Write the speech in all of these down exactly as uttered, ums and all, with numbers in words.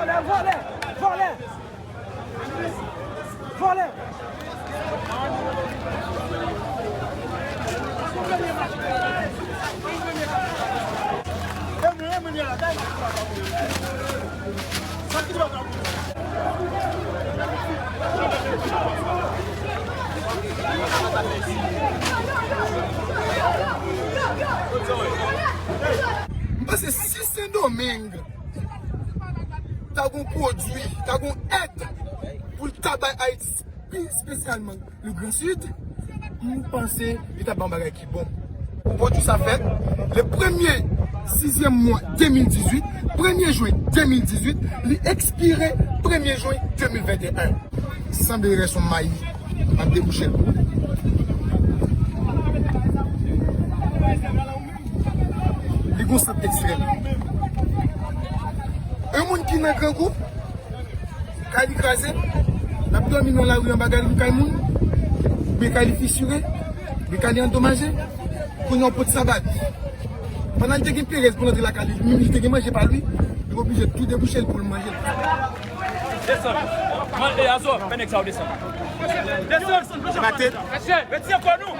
Vòlè, vòlè, vòlè. Vòlè. M panse si Sendomeng ta gon pwodui, ta gon èd pou l ta bay Ayiti, pi espesyalman le Grand Sud, m panse li ta ban bagay ki bon. Pwodui sa fèt le premye sizyèm mwa de mil dizuit, premye jen de mil dizuit, li ekspire premye jen de mil venteyen. Sanble rès yon mayi ap debouche l pou ou. Li gon sant ekstrèm. Yon moun ki nan grangou, kay li kraze, l ap dòmi nan lari anba gad kay moun, oubyen kay li fisire, oubyen kay li andomaje. Kounye a yon pot sa bat. Pandan li te gen perèz pou l antre lakay li, li te gen manje pa li, li oblije tou debouche l pou l manje l. Desann. Man, e, Azo, fè nèg sa yo desann. Desann. Mate. Retire kò nou.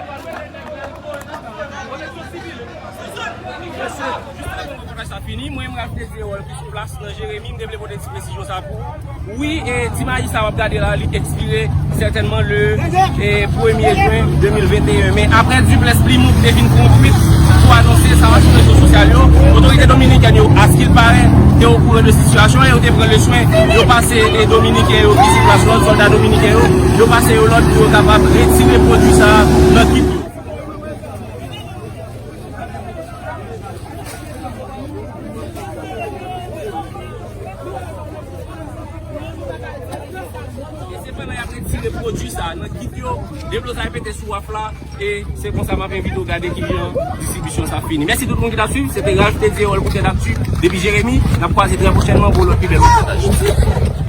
Repontaj sa fini. Mwen, m rajoute di wòl ki sou plas nan Jeremi. M te vle pote ti presizyon sa pou ou. Wi, e, ti mayi sa w ap gade la, li ekspire sètènman le, e, premye jen de mil venteyen. Men apre Dupleix Plimout te vin pran yon tweet pou anonse sa sou rezo sosyal yo, otorite dominikèn yo, askilpare, te okouran de sitiyasyon an e yo te pran le swen, yo pase, e, dominiken yo ki sou plas, lòt sòlda dominiken yo, yo pase yo lòd pou yo kapab retire pwodui sa a nan kit yo. E se pandan y ap retire pwodui sa a nan kit yo, deblozay pete sou waf la, e se konsa m ap envite w gade kijan distribisyon sa fini. Mèsi tout moun ki t ap swiv, se te Ralph Teddy Erol pou Tèt Aktu depi Jeremi. N ap kwaze trè pwochènman pou lòt pi bèl repòtaj.